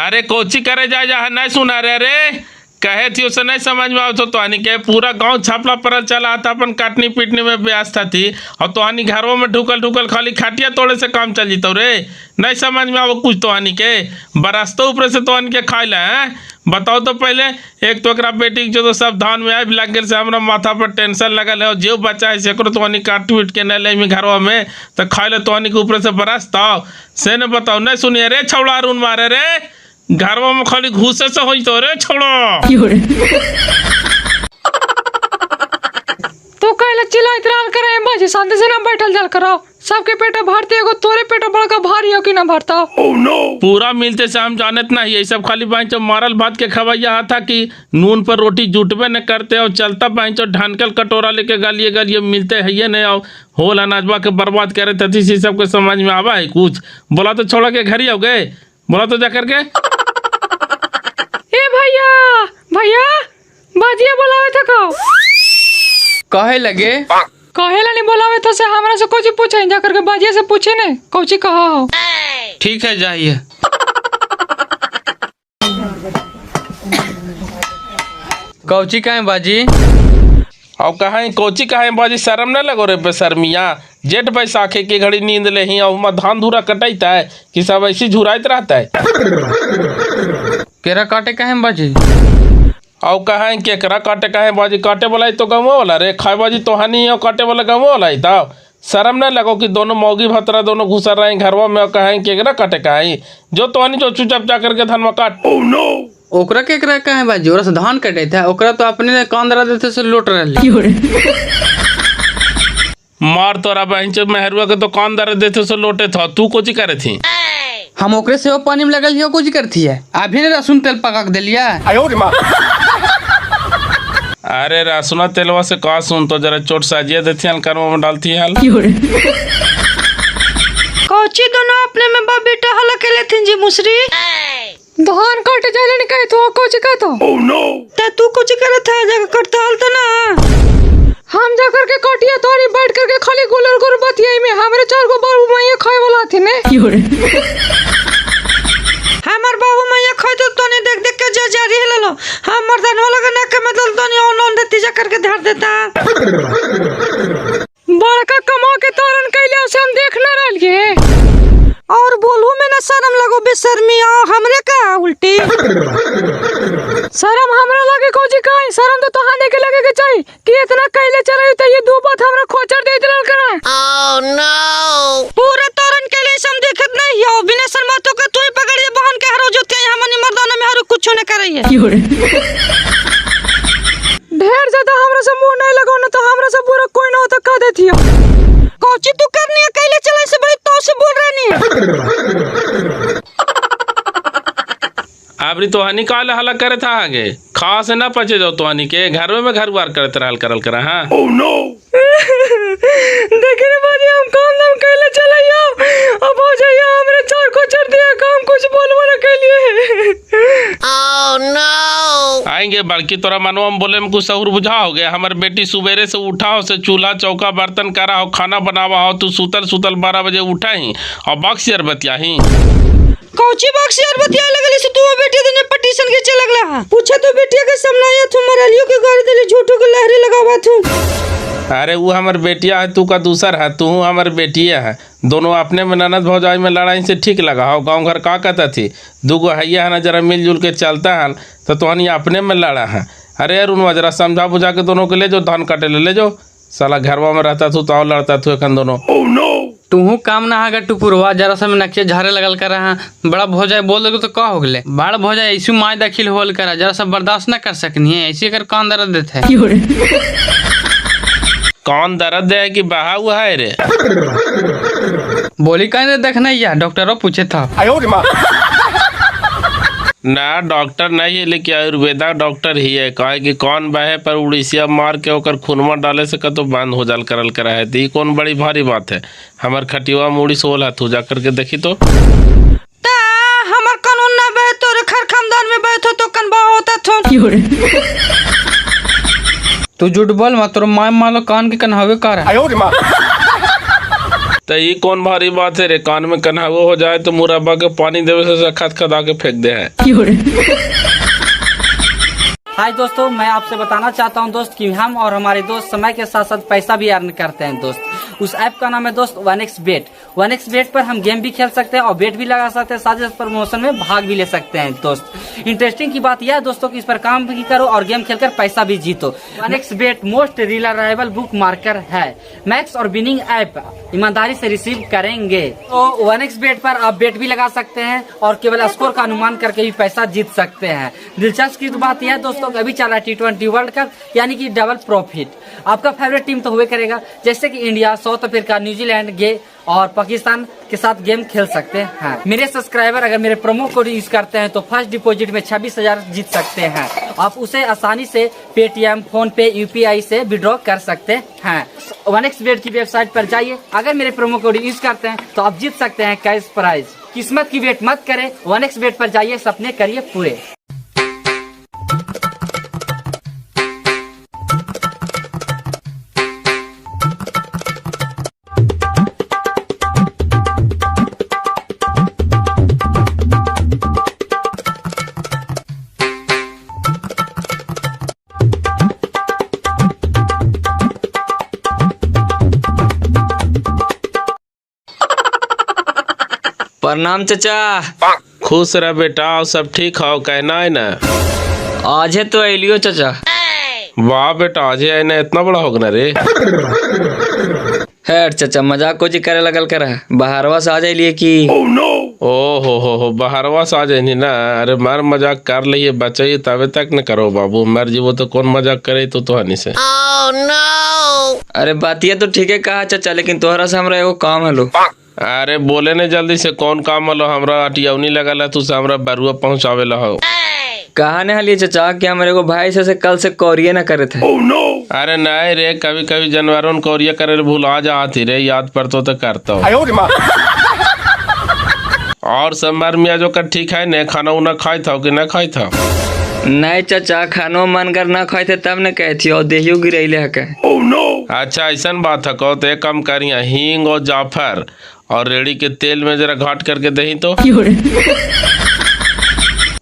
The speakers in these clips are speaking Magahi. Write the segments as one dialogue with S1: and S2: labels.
S1: अरे कोची करे जाए जा नहीं सुना रे। अरे कहे थी उसे नहीं समझ में आवत तो के पूरा गांव छापला परल चला आता अपन काटनी पीटने में व्यस्त थी और तोहानी घरों में ढुकल ढुकल खाली खाटिया तोड़े से काम चल जीतो रे। नहीं समझ में आवो कुछ तोहानी के बरसतो ऊपर से तोहानी के खाए ला हैं। बताओ तो पहले एक तो एकरा बेटी के जो तो सब धान में आबि लग गेल से हमरा माथा पर टेंशन लगल है और जो बच्चा है सेकरो तोहानी काट पीट के नहीं ले घरवा में तो खाए ले तोहानी के ऊपर से बरसता से न बताओ। नहीं सुनिए रे छौड़ा अरुण मारे रे घरवा में खाली घुसे से होई तो रे छोड़ो।
S2: तू कहला चिल्लाइत रहल करे बाजी शांति से ना बैठल जाल करो। सबके पेट भरते एगो तोरे पेट बड़का भारी हो कि ना भरता।
S1: पूरा मिलते से हम जानत नहीं ये सब खाली बांचो मारल भात के खवैया था कि नून पर रोटी जुटबे न करते और चलता बांचो ढानकल कटोरा लेके गलिए गलिए मिलते है ये नहीं और होल अनाजवा के बर्बाद करे थी से सबके समझ में आवा है कुछ। बोला तो छोड़ा के घर ही हो गए बोला तो जा करके।
S2: ए भैया भैया बाजिया बोलावे था को
S3: कहे लगे
S2: कहेला नहीं बोलावे था से हमरा से कुछ पूछे जा करके बाजिया से पूछे ने कौची कहा हो।
S3: ठीक है जाइए। कौची कहे बाजी?
S1: और कहा कोची कहे बाजी शर्म न लगो रे बेशर्मिया। जेठ बैसाखे की घड़ी नींद ले ही और धान धूरा कटैता है कि सब ऐसी झुराइत रहता है।
S3: केरा काटे कहे बाजी?
S1: और कहा केकरा काटे कहे बाजी? काटे वाला तो गाँव वाला रे खाए बाजी तो हानि और काटे वाला गाँव वाला ही था। शर्म न लगो कि दोनों मौगी भतरा दोनों घुसा रहे घरवा में और कहे केकरा काटे कहे जो तो हानि जो चुपचाप जा करके धनवा काट।
S3: ओकरा केकरा कहे बाजी? ओकरा से धान कटे थे ओकरा तो अपने कान धरा देते से लौट रहे।
S1: मार तोरा बहन चो मेहरुआ के तो कान दर्द देते से लोटे था तू कोची करे थी?
S3: हम ओकरे से पानी में लगल हियो कुछ करती है अभी ने रसुन तेल पका के दिलिया।
S1: अरे रसुना तेलवा से का सुन तो जरा चोट साजिया देती हल कर्म में डालती हल।
S4: कौची दोनों अपने में बाप बेटा हला के लेथिन जी मुसरी।
S2: धान काटे जाले नहीं कहे तो कौची कहे तो
S4: ता तू कुछ करत है जगह करता हल तो ना।
S2: हम जा करके कटिया तोरी बैठ करके खाली गुलर गुल बतियाई में हमरे चार गो बाबू मैया खाए वाला थी ने।
S4: हमर बाबू मैया खाए तो तनी देख देख के जा जारी हेलो हम मर्दान वाला के नाक के मतलब तनी और नॉन देती जा करके धर देता।
S2: बड़का कमा के तोरन कैले उसे हम देख न रहलिए।
S4: और बोलू में ना शर्म लगो बेशर्मी आओ हमरे का उल्टी।
S2: शर्म हमरा लगे कोची काई? शर्म तो तोहा देखे लगे के चाहिए कि इतना कैले चले तो ये दो बात हमरा खोचर दे दिलल करा।
S4: पूरा तोरन के लिए हम देखत नहीं हो बिना शर्मा तो के तू ही पकड़िए बहन के हरो जोत के हमनी मर्दाना में हरो कुछ न करइए।
S2: ढेर ज्यादा हमरा से मुंह नहीं लगाओ ना तो हमरा से बुरा कोई ना होता कह देती हो।
S4: कोची तू करनी है कैले चले से बड़ी तो से बोल रही नहीं।
S1: अबरी तोहानी काल हला करे था आगे खा से ना पचे जाओ तोहानी के घर में घर करते रहल करल करा। हाँ
S2: देखे रे बाजी हम काम दाम कैले चले आओ अब हो जाइए हमरे चार कोचर दिया काम कुछ बोलबो ना कैलिए।
S1: आएंगे बल्कि तोरा मनवा में बोले में कुछ सहूर बुझा हो गया। हमार बेटी सुबेरे से उठा हो से चूल्हा चौका बर्तन करा हो खाना बनावा हो तू सुतल सुतल 12 बजे उठा ही और बक्सियर बतिया ही।
S4: कौची बक्सियर बतिया लगली से तू बेटी देने पटिशन के चल लगला हा। पूछे तो बेटिया के सामने आया तू मरलियो के गाड़ी देले झूठो के लहरी लगावा तू।
S1: अरे वो हमार बेटिया है तू का दूसर है तू हमार बेटिया है दोनों अपने में ननद भौजाई में लड़ाई से ठीक लगा हो। गाँव घर का कहता थी दूगो हैया है ना जरा मिलजुल के चलता है तो तोहनी अपने में लड़ा है। अरे अरुणवा जरा समझा बुझा के दोनों के ले जो धान काटे ले जो साला घरवा में रहता थू तो लड़ता थू एखन दोनों।
S3: तुहू काम ना आगा टुपुरवा जरा सा में नकिया झारे लगल कर रहा बड़ा भौजाई बोल दे तो का हो गेले बड़ा भौजाई ऐसु my दाखिल होल करा जरा सा बर्दाश्त ना कर सकनी है ऐसे कर कान दर्द देते है।
S1: कान दर्द है कि बहा हुआ है रे?
S3: बोली कहीं देखना या डॉक्टरों पूछे था।
S1: ना डॉक्टर नहीं है लेकिन आयुर्वेदा डॉक्टर ही है। कहे कि कौन बहे पर उड़ीसिया मार के ओकर खूनमा डाले से कतो बंद हो जाल करल करा है तो कौन बड़ी भारी बात है। हमार खटिवा में उड़ीस होला तू जा करके देखी तो।
S4: ता हमर कानून ना बहे तोरे खर खानदान में बहे तो कनबा होता थो।
S3: तू झूठ बोल मत तोर my मालो कान के कन्हावे कर।
S1: तो ई कौन भारी बात है रे, कान में कन्हावो हो जाए तो मुरब्बा के पानी देवे से खत खदा के फेंक दे है।
S5: हाय दोस्तों, मैं आपसे बताना चाहता हूं दोस्त कि हम और हमारे दोस्त समय के साथ साथ पैसा भी अर्न करते हैं दोस्त। उस ऐप का नाम है दोस्त 1xBet। 1xBet पर हम गेम भी खेल सकते हैं और बेट भी लगा सकते हैं, साथ ही साथ प्रमोशन में भाग भी ले सकते हैं दोस्त। इंटरेस्टिंग की बात यह है दोस्तों कि इस पर काम भी करो और गेम खेलकर पैसा भी जीतो। 1xBet most reliable book marker है। मैक्स और विनिंग ऐप ईमानदारी से रिसीव करेंगे। तो 1xBet पर आप बेट भी लगा सकते हैं और केवल स्कोर का अनुमान करके भी पैसा जीत सकते हैं। दिलचस्प की बात यह है दोस्तों कि अभी चल रहा है T20 world cup, यानी कि डबल प्रॉफिट। आपका फेवरेट टीम तो हुए करेगा, जैसे कि इंडिया, साउथ अफ्रीका, न्यूजीलैंड गे और पाकिस्तान के साथ गेम खेल सकते हैं। मेरे सब्सक्राइबर अगर मेरे प्रोमो कोड यूज करते हैं तो फर्स्ट डिपॉजिट में 26,000 जीत सकते हैं। आप उसे आसानी से पेटीएम, फोन पे, यूपीआई से विड्रॉ कर सकते हैं। 1xBet की वेबसाइट पर जाइए, अगर मेरे प्रोमो कोड यूज करते हैं तो आप जीत सकते हैं कैश प्राइज। किस्मत की वेट मत करें, 1xBet पर जाइए, सपने करिए पूरे।
S2: प्रणाम चचा।
S1: खुश रह बेटा, और सब ठीक हो? कहना है ना।
S2: आजे तो अलियो चचा।
S1: वाह बेटा, आज है ना इतना बड़ा हो गया रे।
S2: है चचा, मजाक को जी करे लगल कर बाहरवा से आ जाइए कि
S1: ओ हो, बाहरवा से आ जाए ना। अरे मार मजाक कर लिये, बचे तबे तक न करो बाबू, मर जीवो तो कौन मजाक करे तो तोहनी से।
S2: अरे बातिया तो ठीक है कहा चचा, लेकिन तोहरा से हमरा एगो काम हलो।
S1: अरे बोले ने जल्दी से कौन काम हलो, हमरा अटियौनी लगल है, तू से हमरा बरुआ पहुंचावे ला हो।
S2: कहा ने हलिए चचा कि हमरे एगो भाई से कल से कौरिये न करे थे।
S1: अरे नहीं रे, कभी कभी जानवरों कौरिया करे भुला जाती रे, याद पर तो करता हो। और सब मर मियाँ जो कर ठीक है ने, खाना उना खाई था कि न खाई था?
S2: नहीं चचा, खानो मन कर ना खाए थे तब न कहे थी, और देहियो गिरैले हके।
S1: अच्छा ऐसा बात है, कहो तो एक काम करिए, हींग और जाफर और रेड़ी के तेल में जरा घाट करके दही तो।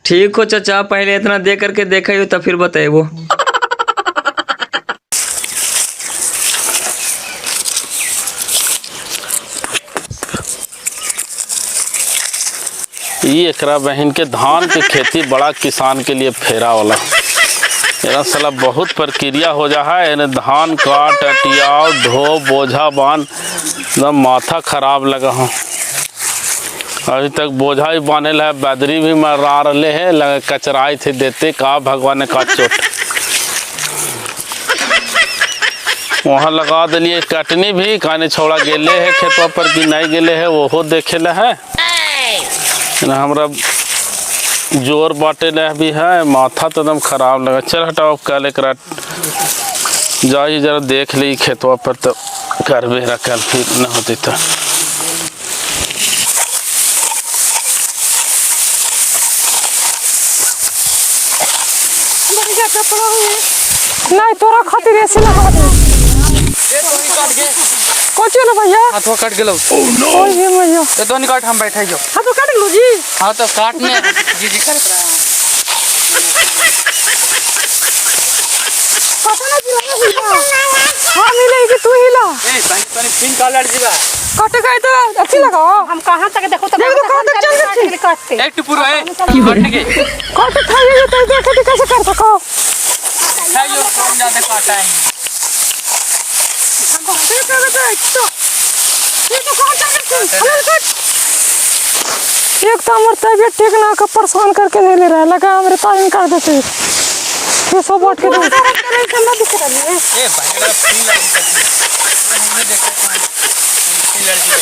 S2: ठीक हो चचा, पहले इतना दे करके देखा हो तब फिर बताएबो।
S1: ये एकरा बहन के धान के खेती बड़ा किसान के लिए फेरा वाला, एरा साला बहुत प्रक्रिया हो जा है, एने धान काट अटियाओ ढो बोझा बांध, एकदम माथा खराब लगा हूँ। अभी तक बोझा ही बांधे है, बदरी भी मरा रहे है, लगा कचराई थे देते का भगवान ने का चोट। वहाँ लगा दिलिए कटनी भी, काने छोड़ा गेले है खेतवा पर कि नहीं गेले है वो देखे ला है ना, हमरा जोर बाटे ले भी है, माथा तो एकदम खराब लगा। चल हटाओ कल एक रात जाइए जरा देख ली खेतवा पर तो करबे कल फिर न होती तो।
S4: नहीं तोरा खातिर ऐसे लगा दे। कोची ना भैया,
S3: हाथवा कट गेलो।
S4: ओए हे भैया,
S3: तो तो नहीं काट, हम बैठे जो।
S4: हां तो काट लो जी।
S3: हां तो काटने जी जी करत रहा।
S4: पता ना जी लगा भैया। हां मिलेगी तू हिला।
S3: ए बहन तनी फिन का लड़ जीवा।
S4: कट गए तो अच्छी लगाओ।
S6: हम कहां तक देखो तो
S4: देखो तो कहां तक चल गई।
S6: काटते
S3: एक टुपुर है कट के
S4: कट खाइए तो देखे तो कैसे कर सको।
S3: खाइयो कौन ज्यादा काटा है।
S4: एक तो हमारे तबीयत ठीक ना का परेशान करके नहीं ले रहा है, लगा हमारे ताइन कर देते ये सब बांट के दो।
S3: ए भाई फिन लड़ हमने देखा फिन लड़ जीवा।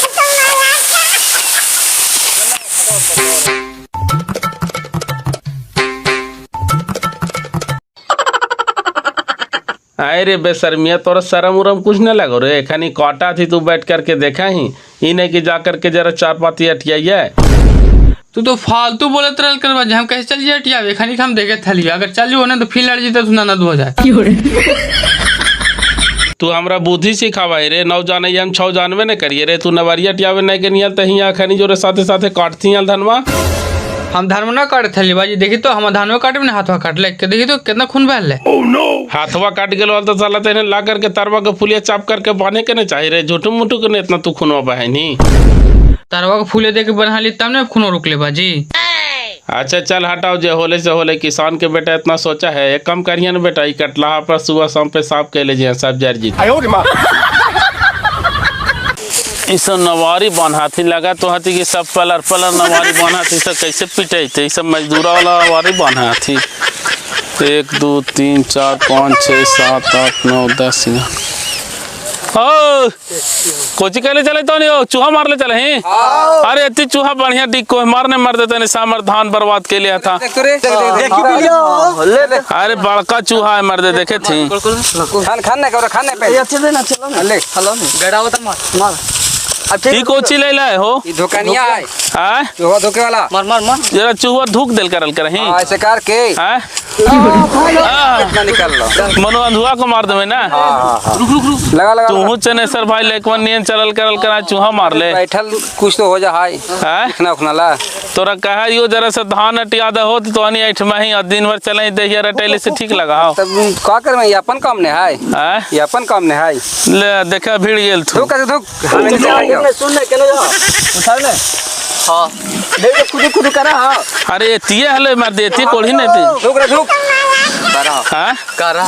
S1: अरे बेशर्मिया, तोरा शर्म उरम कुछ न लगो रे, खानी काटा थी तू बैठ करके देखा ही ई नहीं कि जा करके जरा चार पाती अटियाइए।
S3: तू तो फालतू बोलत रहल कर, हम कैसे चल जाए अटियावे, खानी हम देखे थलिया, अगर चल जो ना तो फिर लड़ जीते तो ननद हो जाए।
S1: तू हमरा बुद्धि सिखावा रे, नौ जाने हम छौ जानबे न करिए रे। तू नवरिया टियावे नहीं के नियल त हियां खनी जोरे साथे साथे काटती हल धनवा।
S3: हम धान ना काटे थली बाजी, देखी तो हम धानवा काटे में हाथवा काट ले के देखी तो कितना खून बहल है।
S1: हाथवा काट गेलो तो साला तेने ला करके तरवा के फुलिया चाप करके बांधे के नहीं चाहिए रे, झूठू मुठू के नहीं इतना तू खूनवा बहनी।
S3: तरवा के फूले दे के बन्हा ली तब ना खून रुकले बाजी।
S1: अच्छा चल हटाओ, जे होले से होले, किसान के बेटा इतना सोचा है। एक कम करिए ना बेटा, ई कटलाहा पर सुबह शाम पे साफ कर लीजिए सब जर जी। ई सब नवारी बन्हाथी लगा तो हाथी की सब पलर पलर नवारी बन्हाथी, सब कैसे पिटे थे? ई सब मजदूरा वाला नवारी बन्हाथी। 1 2 3 4 5 6 7 8 9 10 ओ कोची कहले चले तो नहीं हो, चूहा मारले चले ही। अरे इतनी चूहा बढ़िया डिक को मारने मर देते नहीं, सामर धान बर्बाद के लिया था। अरे बड़का चूहा है मर दे, देखे थी।
S5: खान खान ना करो, खान ना पहले ले
S2: मार
S1: ई कोची ले लाए हो?
S5: ई धोकनिया है।
S1: हां
S5: चूहा धोके वाला।
S2: मार मार मार
S1: जरा चूहा धुक देल करल करही।
S5: हां ऐसे कर के।
S1: हां
S5: इतना निकाल लो।
S1: मनो अंधुआ को मार देबे ना।
S5: हां रुक रुक रुक लगा लगा।
S1: तू चनेसर भाई लेकवन नियन चलल करल करा चूहा मार ले।
S5: बैठल कुछ तो हो जा हाय।
S1: हां
S5: इतना उखना ला।
S1: तोरा कहा यो जरा सा धान अटिया दे हो तो अनि ऐठमा ही दिन भर चले दहिया रटैले से ठीक लगाओ।
S5: तब का करमे, ई अपन काम ने है।
S1: हां
S5: ई अपन काम ने है।
S1: ले देखा भीड़ गेल थू।
S5: धुक धुक हमें से
S2: सुन ले केने जा उठा ले। हां देख कुदू कुदू करा। हां
S1: अरे एतिए हले मार दे, एतिए कोढ़ी नहीं थी।
S5: धुक रे धुक करा।
S1: हां
S2: करा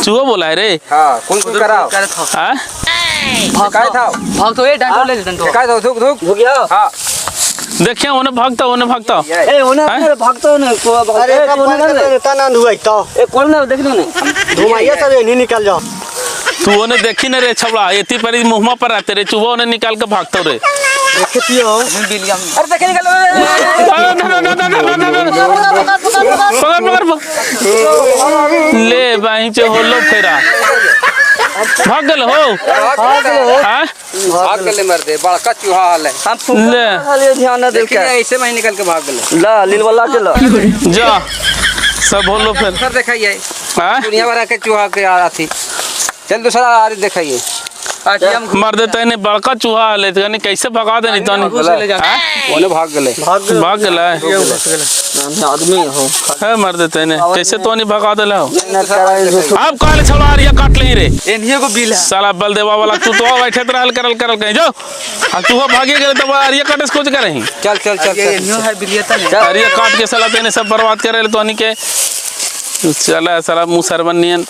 S1: चूहा बोला है रे।
S5: हां कौन कौन करा?
S1: हां
S5: काय था
S2: भाग तो ए डंडो ले डंडो
S5: काय था धुक धुक
S2: धुक गया।
S5: हां
S1: देखिए ओने भागता ओने भागता।
S2: ए ओने भागता ने अरे ओने
S6: तना धुआई तो
S2: ए कोन ना देख लो ने
S6: धुआइया सब नहीं निकल जाओ।
S1: तू ओने देखी न रे छबड़ा, एती पर मुहमा पर आते रे चूहा ओने निकाल के भागतो रे।
S6: देखती हो
S5: अरे देखे निकल।
S1: पकड़ पकड़ ले बाही चे होलो फेरा भाग गेल हो। हां
S5: भाग गेले मर दे, बड़का चूहा हले।
S1: ले
S2: खाली ध्यान न देल के
S5: ऐसे में निकल के भाग गेले।
S2: ला लील वाला के ला
S1: जा सब होलो फिर।
S5: सर देखाइए
S1: हां
S5: दुनिया भर के चूहा के आथी। चल दूसरा आरी देखाइए।
S1: मर देते ने बड़का चूहा हले तनी कैसे भगा देनी तनी।
S5: ओने भाग गेले
S1: भाग गेले
S2: आदमी हो
S1: है मर देते ने कैसे तो नहीं भगा देला हो। अब काले छोड़ा आरिया काट ले रे
S2: एनिए को बिल है
S1: साला बलदेवा वाला। तू तो बैठे रहल करल करल कहीं जो आ तू भागे गेले तब आरिया काटे से कुछ करही।
S5: चल चल चल
S2: एनियो है बिलिया त
S1: आरिया काट के साला तेने सब बर्बाद करे तो नहीं के चला साला मुंह सरवन नियन।